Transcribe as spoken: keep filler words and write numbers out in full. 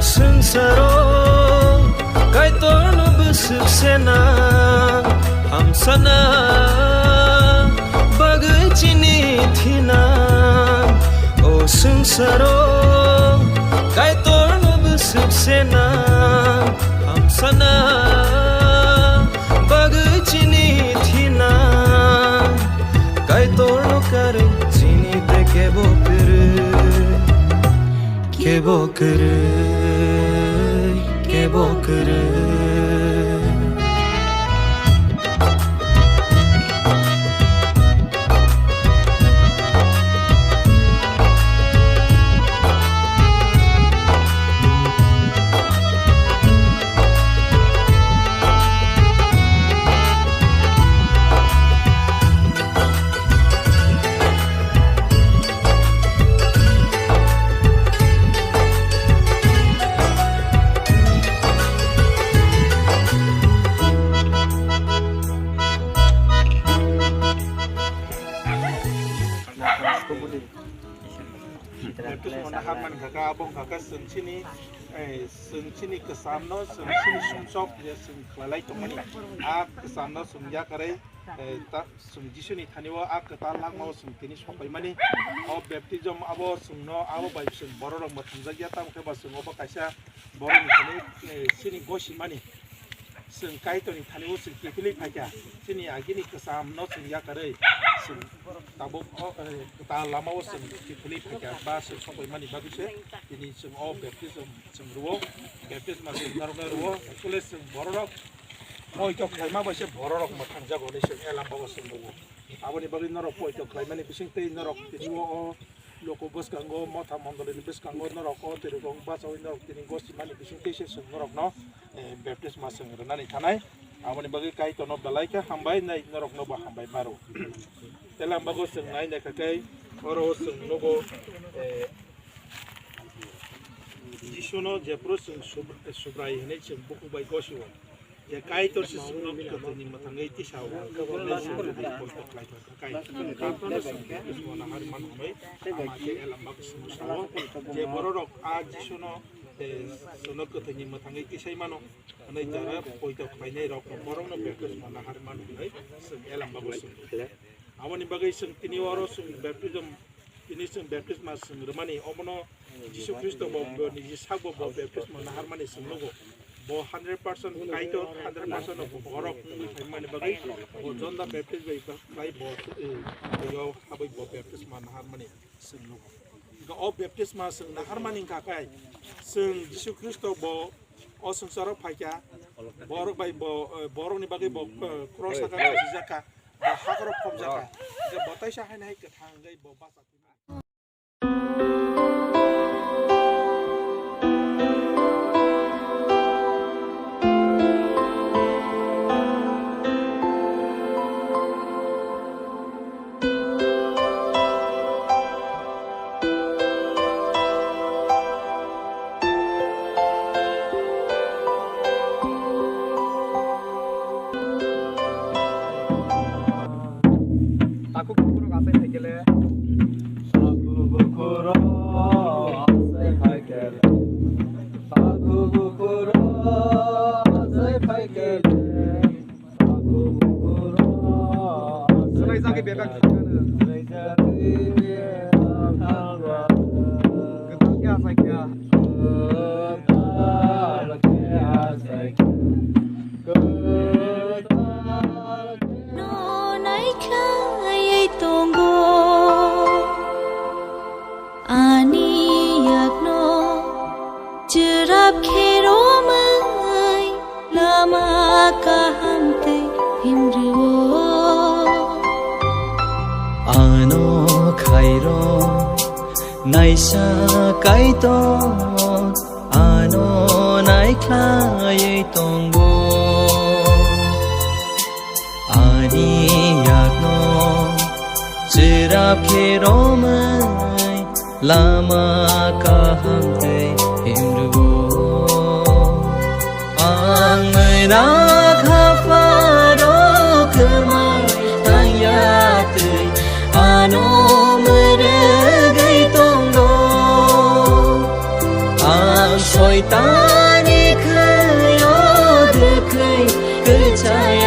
Swngsaro Kaitorno bwswk sena, hamsana bagwi chini thina. O swngsaro Kaitorno bwswk sena, hamsana bagwi chini thina. Kaitorno karwi chini tei kebo kwrwi. Kebo kwrwi, kebo kwrwi. Baptismo naharmani kha kha, abo wngkha kha chwng chini, eh, chwng chini kwchamno, chwng chini sumsok je chwng khlailai tongmani, a kwchamno chwng yakarwi, eh, ta-, chwng Jisuni thani o a kwtal langmao chwng tini sopaimani. O baptism abo chwngno abo bai chwng bororok mwthangjakya, tamo khe ba chwng obo kaisa borokni thani, eh, chini gosimani. Chwng Kaitorni thani o chwng kiphilwi phaikha, chini agini kwchamno chwng yakarwi chwng tabuk o, eh, kwtal lamao chwng kiphilwi phaikha ba chwng sopaimani bagwi se tini chwng o baptism chwng rwo, baptisma chwng narwknai rwo. Actually chwng bororok poito khlaima bai se bororok mwthangjago hinwi chwng Elam bago chwng rwo. Aboni bagwi norok poito khlaimani bisingtwi norok tini o, o loko bwskango, motha mondolini bwskango norok o twi rwkong bachaui norok tini gosimani bisingtwi se chwng norokno, eh, baptisma chwng rwnani thanai. Aboni bagwi Kaitorno belai khe hambai nai, norokno bo hambai maro. Elam bago chwng nai naikha khe oro o chwng nugo, eh, Jisuno jephuru chwng Sub-, Subrai hwnwi chwng bukhuk bai gosio. Je Kaitor se chwngno kwthwini mwthangwi tisao, hwnwi chwng poito khlai tongkha. Kaitorno chwng baptisma naharwi mano hwnwi Ama khe Elam bago chwngno sao. Je bororok a Jisuno, eh, chwngno kwthwini mwthangwi tisai mano hwnwi jara poito khlainai rok borokno baptisma naharwi mano hwnwi chwng Elam bago chwng. Aboni bagwi chwng tini oro chwng baptism Tini chwng baptisma chwng rwmani, omono Jisu Khristo bo, bo niji sakbo bo baptisma naharmani chwng nugo. Bo hundred percent Kaitor, hundred percent of borok wngwi phaimani bagwi bo John the Baptist bai, bai bo, eh, yo habwi bo baptisma naharmani chwng nugo. Hwnkhe o baptisma chwng naharmani wngkha khe chwng Jisu Khristo bo o swngcharo phaikha, borok bai bo, eh, borokni bagwi bo, eh, cross sakha thangsijakha, bo hakhoro phobjakha. Hwnkhe bo taisa haino hai kwthang wngwi bo bacha. Takhuk bukhuk rok achai phaikhe le. Takhuk bukhuk rok achai phaikhe le. Takhuk bukhuk rok achai phaikhe le. Takhuk bukhuk rok achai phaikhe le. Swnaijagwi bebak thangmano. Swnaijagwi bebak thangmano. Kwtal khe achai kha. Kwtal khe achai kha. Kwtal khe. No naikhlaiwi tongo ani yakno, chwrap khe romwi lama kaham tei himrio. Ano khairo naisa Kaitor, ano naikhlaiwi tongo. Ani yakno chwrap khe romwi lama kaham tei himrwo. Ang mwna kha pharo kwmai thangya twi ano mwrwgwi tongo. Ang Oi tani khai o dwkhwi kwchai